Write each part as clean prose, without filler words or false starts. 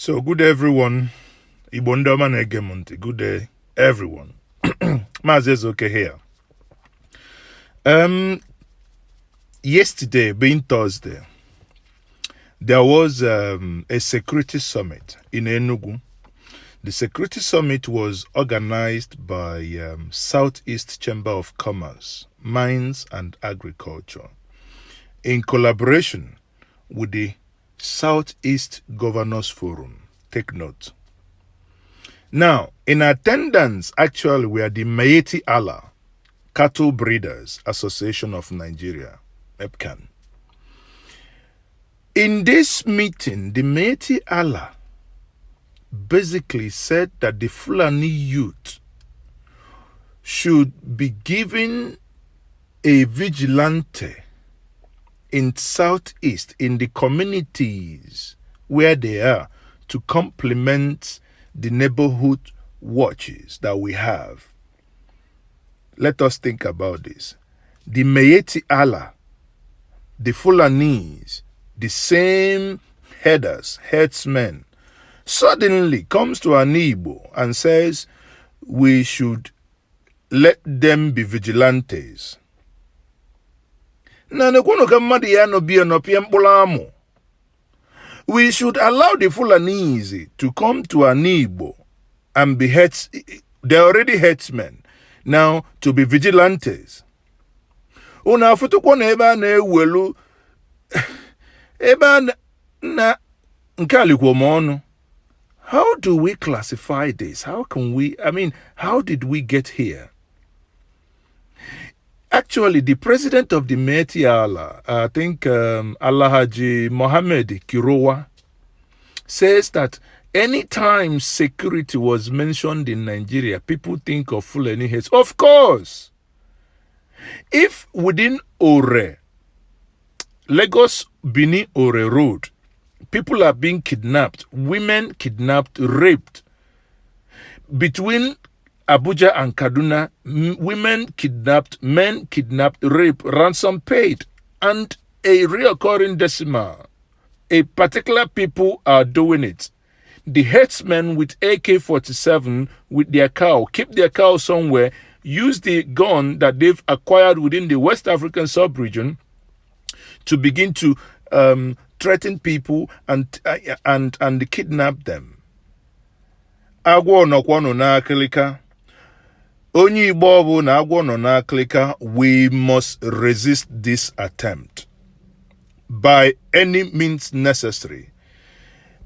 So, good day, everyone. Igbo ndị ọma na-ege m ntị. Good day, everyone. Maazị Ezeoke here. Yesterday, being Thursday, there was a security summit in Enugu. The security summit was organized by Southeast Chamber of Commerce, Mines and Agriculture in collaboration with the Southeast Governors Forum. Take note. Now, in attendance actually were the Miyetti Allah Cattle Breeders Association of Nigeria, EPCAN. In this meeting, the Miyetti Allah basically said that the Fulani youth should be given a vigilante in Southeast, in the communities where they are, to complement the neighborhood watches that we have. Let us think about this. The Miyetti Allah, the Fulanese, the same headers, herdsmen, suddenly comes to an Igbo and says we should let them be vigilantes. Na nekwunu ka mmadụ ya nọ bie nọpịa mkpụrụ amụ. We should allow the Fulanese to come to an Igbo and be heads. They're already herdsmen. Now, to be vigilantes. Unu afụtụkwa na ebe a na-ewelu ebe a na nke a likwo m ọnụ. How do we classify this? How can we, I mean, how did we get here? Actually, the president of the Miyetti Allah, I think Alhaji Mohammed Kirowa, says that anytime security was mentioned in Nigeria, people think of Fulani heads. Of course, if within Ore, Lagos Bini Ore Road, people are being kidnapped, women kidnapped, raped. Between Abuja and Kaduna, women kidnapped, men kidnapped, rape, ransom paid, and a reoccurring decimal. A particular people are doing it. The herdsmen with AK 47 with their cow, keep their cow somewhere, use the gun that they've acquired within the West African sub-region to begin to threaten people and kidnap them. Agwọ nọkwanụ n'akịlịka. Onye Igbo ọbụla agwọ nọ n'akịlịka, we must resist this attempt by any means necessary.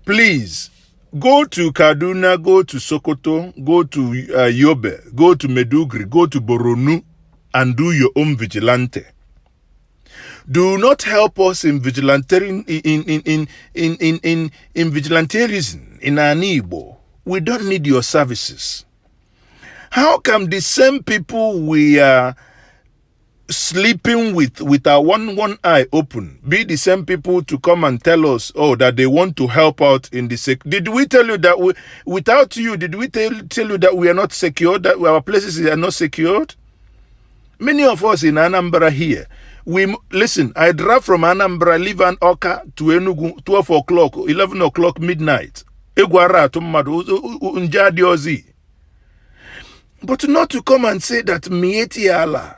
Please go to Kaduna, go to Sokoto, go to Yobe, go to Maiduguri, go to Borno, and do your own vigilante. Do not help us in vigilanteering in vigilanteism in Ani Igbo. We don't need your services. How come the same people we are sleeping with our one eye open be the same people to come and tell us, oh, that they want to help out in the sec? Did we tell you that we without you, did we tell you that we are not secure, that our places are not secured? Many of us in Anambra here, we listen. I drive from Anambra, leave an Awka to Enugu, 12 o'clock, 11 o'clock, midnight. Egwu ara atụ mmadụ, nje adị ozi. But not to come and say that Miyetti Allah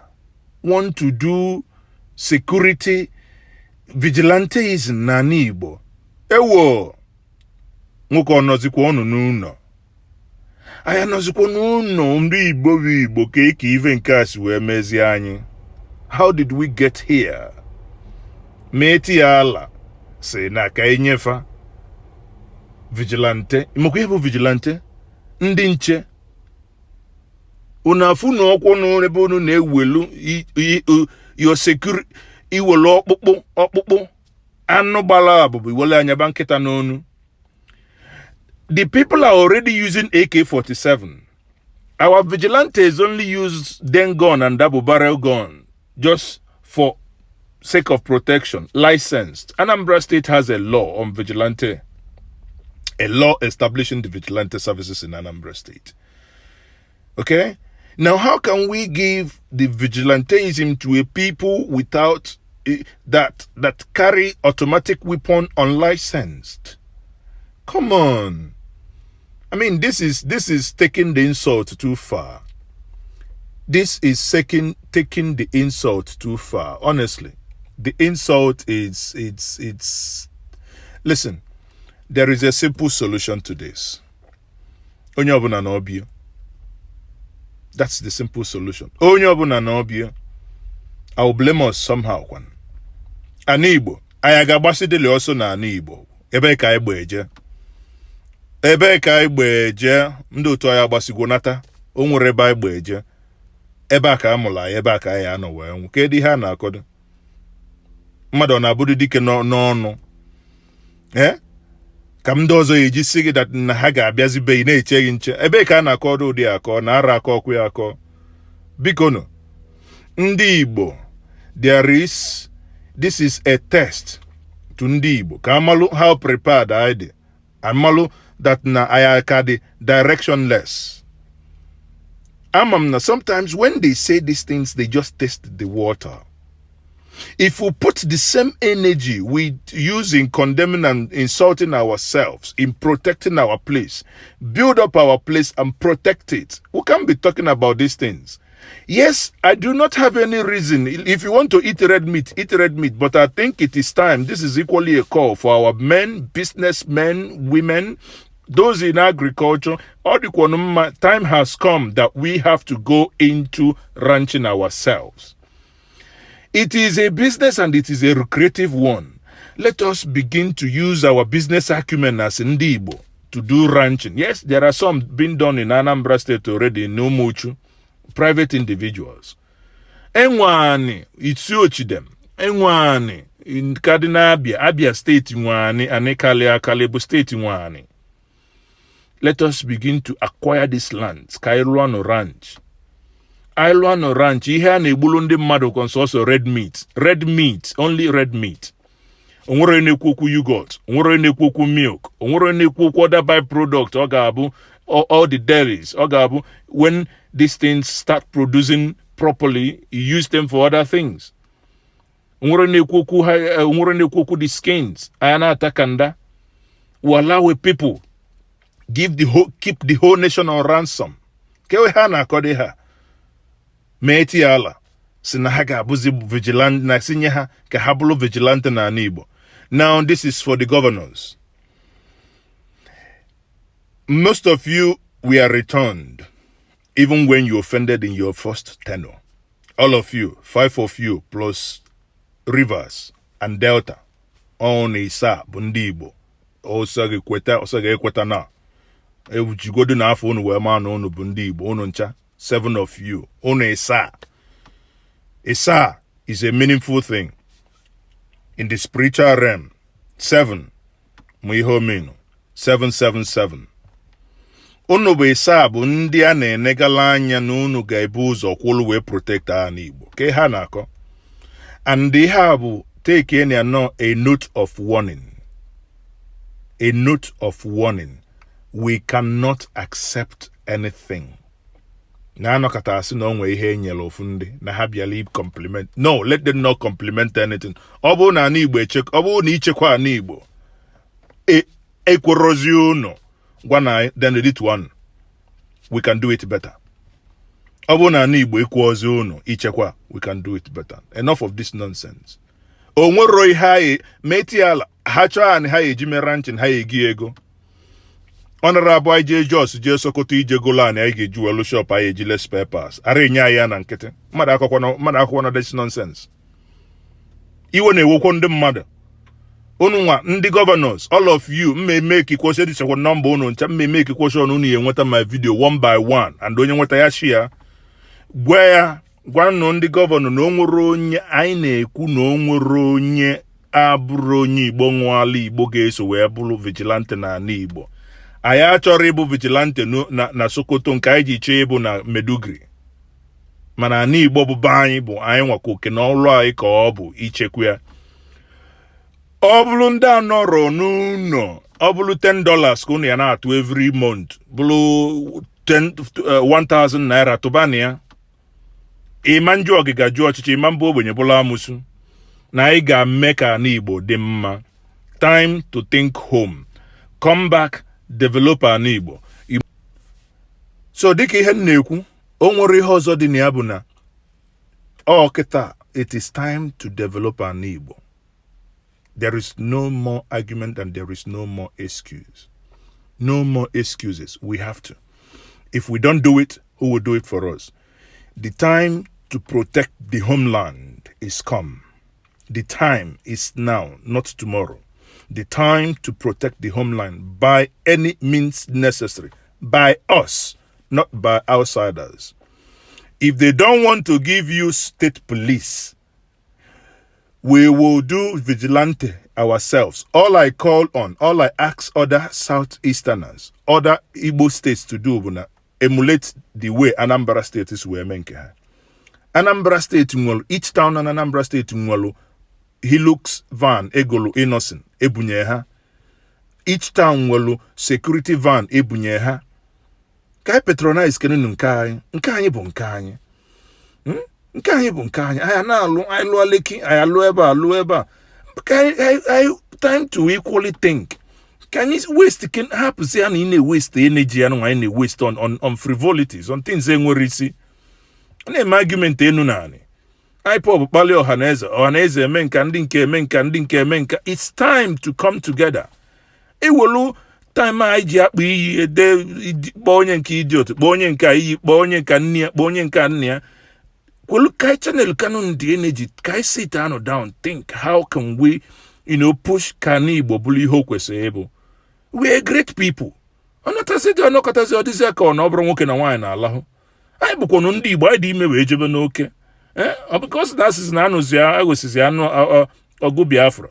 want to do security vigilanteism n'ala Igbo. Ewo, nwoke ọ nọzikwa ọnụ n'ụlọ? Anyị anọzikwa n'ụlọ? Ndị Igbo bụ Igbo ka eke ife nke a si wee mezie anyị. How did we get here? Miyetti Allah si na ka enyefa vigilante. Ịmakwa ihe bụ vigilante? Ndị nche. Unu afụ na ọkwụ n'ebe unu na-ewelu your security, iwelu ọkpụkpụ ọkpụkpụ anụ gbara abụbụ iwelu anya ba nkịta n'onu. The people are already using AK-47. Our vigilantes only use Dane gun and double barrel gun just for sake of protection, licensed. Anambra State has a law on vigilante, a law establishing the vigilante services in Anambra State. Okay? Now, how can we give the vigilantism to a people without that carry automatic weapon unlicensed? Come on. I mean, this is taking the insult too far. This is taking the insult too far. Honestly, the insult is it's. Listen, there is a simple solution to this. Onye ọbụla na ọbịa. That's the simple solution. Onye ọbụla na ọbịa. I will blame us somehow kwan. Ana Igbo, anyị ga-agbasidịlị ọsọ na ana Igbo. Ebe ka anyị gba eje? Ebe ka anyị gba eje? Ndị otu anyị agbasigwo nata. O nwere ebe anyị gba eje. Ebe a ka a mụrụ anyị, ebe a ka anyị anọ wee nwụ. Kedu ihe a na-akọdo? Mmadụ ọ na-abụrụ dike n'ọnụ? Eh? Ka ndị ọzọ ya eji si gị that na ha ga-abịazi be gị na-eche gị nche. Ebe ka a na-akọdo ụdị akọ na ara akọ ọkụ ya akọ. Biko nụ, ndị Igbo, there is this is a test to ndị Igbo ka amalụ how prepared anyị dị, amalụ that na anyị aka dị directionless. Ama m na sometimes when they say these things, they just test the water. If we put the same energy we use in condemning and insulting ourselves, in protecting our place, build up our place and protect it, we can't be talking about these things. Yes, I do not have any reason. If you want to eat red meat, eat red meat. But I think it is time. This is equally a call for our men, businessmen, women, those in agriculture. All the mma, time has come that we have to go into ranching ourselves. It is a business and it is a lucrative one. Let us begin to use our business acumen as Ndi Igbo to do ranching. Yes, there are some being done in Anambra State already, in Umuchu, private individuals. Enwani, Itsuochidem, Enwani, in Kaduna Abia, Abia State nwani, and Kali Akali bụ state nwani. Let us begin to acquire these lands. Ka anyị lụọ nụ ranch. Anyị lụọ nụ ranch, ihe a na-egbulu ndị mmadụ kwa sọsọ red meat. Red meat, only red meat. Onwere onye na-ekwu okwu yogurt, onwere onye na-ekwu okwu milk, onwere onye na-ekwu okwu other byproduct ọ ga-abụ all the dairies, ọ ga-abụ when these things start producing properly, you use them for other things. Onwere onye na-ekwu okwu ha, onwere onye na-ekwu okwu the skins, anyị na-ata kanda. We allow a people give the whole, keep the whole nation on ransom. Kewe ha na-akọdị ha mee tie ala si na ha ga-abụzi vigilante na sinye ha ka ha bụrụ vigilante n'ala Igbo. Now this is for the governors. Most of you were returned even when you offended in your first tenure. All of you, five of you plus Rivers and Delta, ọ na ise bụ ndị Igbo. Ọsọ gị kweta, ọsọ gị ekweta na ejigodo na afọ unu wee maa na unu bụ ndị Igbo. Unu ncha, seven of you, unu ịsaa. Ịsaa is a meaningful thing in the spiritual realm. Seven ma ihe omenu 777. Unu bụ ịsaa bụ ndị a na-enegala anya na unu ga-ebu ụzọ kwụlụ wee protect ha n'Igbo ka ha na-akọ. And ihe a bụ take any anọ, a note of warning, a note of warning. We cannot accept anything na-anọkọta asị na o nwee ihe e nyere ofu ndị na ha bịala compliment. No, let them not compliment anything. Ọ bụrụ na ana Igbo ọ bụrụ na ichekwa ana Igbo ekwerozi unu gwa na anyị, then edit one, we can do it better. Ọ bụrụ na ana Igbo ekwuozi unu ichekwa, we can do it better. Enough of this nonsense. O nwero ihe anyị ma etinye ala ha chọọ anyị ha eji mee ranching, ha egi ego. Ọ nara abụ anyị jee Jos, jee Sokoto ije golo anyị, anyị ga-eji welu shop anyị ejile spare parts ara enye anyị ya na nkịtị. Mmadụ akwụkwọ, mmadụ akwụkwọ na this nonsense. Iwe na-ewekwo ndị mmadụ. Unu nwa ndị governors, all of you, mmemme ekikwosi edichakwa nọmba unu ncha, mmemme ekikwosi ọnụ unu ya enweta my video one by one, and onye nweta ya shi ya gwa ya, gwanụ ndị governor na o nwere onye anyị na-ekwu na o nwere onye abụrụ onye Igbo ṅụọla Igbo ga-eso wee bụrụ vigilante n'ala Igbo. Anyị achọrọ ịbụ vigilante na Sokoto nke anyị ji chọọ ịbụ na Maiduguri, mana ala Igbo bụ be anyị, bụ anyị nwakwa oke na ọrụ anyị ka ọ bụ ichekwa ya. Ọ bụrụ ndị a nọrọ n'ụlọ, ọ bụrụ $10 ka unu ya na-atụ every month, bụrụ 10 1000 naira tụbana ya. Ịma njụ ọgịga jụọ ọchịchị, ịma mbụ ogbenye bụrụ amụsụ na anyị ga-eme ka ala Igbo dị mma. Time to think home. Come back, develop ana Igbo. So dịka ihe m na-ekwu, o nwere ihe ọzọ dị na ya bụ na ọ kịta, it is time to develop ana Igbo. There is no more argument and there is no more excuse. No more excuses. We have to. If we don't do it, who will do it for us? The time to protect the homeland is come. The time is now, not tomorrow. The time to protect the homeland by any means necessary. By us, not by outsiders. If they don't want to give you state police, we will do vigilante ourselves. All I call on, all I ask other Southeasterners, other Igbo states to do bụ na emulate the way Anambra State is wee mee nke ha. Anambra State nwere, each town in Anambra State nwere Hilux van egolu Innoson ebunye ha. Each town nwere security van ebunye ha. Ka anyị patronize kenunu nke anyị. Nke anyị bụ nke anyị. Nke anyị bụ nke anyị. Anyị na-alụ, anyị lụọ Lekki, anyị alụ ebe a, lụọ ebe a. Ka anyị time to equally think. Ka anyị waste hapụzi ya na ị na-waste energy ya na anyị na-waste on frivolities, on things enwere isi. Ọ na-eme argument enu na anị. IPOB kpalie Ọhaneze, Ọhaneze eme nka, ndị nke eme nka, ndị nke eme nka. It's time to come together. Ewelu time anyị ji akpa iyi ede, kpọọ onye nke idiot, kpọọ onye nke iyi, kpọọ onye nka nne ya, kpọọ onye nke nne ya. Kwelu ka anyị channel kanu the energy, ka anyị sit anụ down, think how can we push ka ana Igbo bụrụ ihe o kwesịrị ịbụ. We are great people. Ọnọtazi dị ọnọkọtazi, ọdịzi ka ọ na ọ bụrụ nwoke na nwaanyị na-alahụ. Anyị bụkwanụ ndị Igbo, anyị dị ime wee jebe n'oke. Ọ bụ ka na asịsị na anụzi aghosizi anụ ọgụ Biafra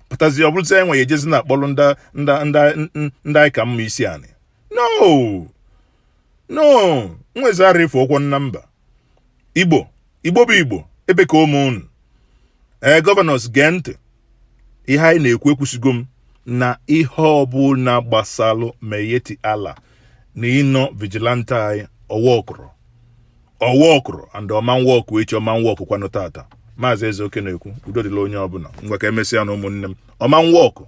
pụtazi, ọ bụrụzi enwe ya ejezi na akpọrọ ndị anyị ka mma isi anị. No, no, nwezi ara efu ụkwụ na mba Igbo. Igbo bụ Igbo, ebe ka ụmụ unu. Ee, governors, gee ntị ihe anyị na-ekwu. Ekwusigo m na ihe ọbụla gbasalụ Miyetti Allah na ịnọ vigilante anyị, ọwa ọkụrụ ọwa ọkụrụ and ọma nwọkụ echi, ọma nwọkụ kwanụ tata. Maazị Ezeoke na-ekwu, udo dịla onye ọbụla. Ngwa, ka emesịa na ụmụnne m, ọma nwọkụ.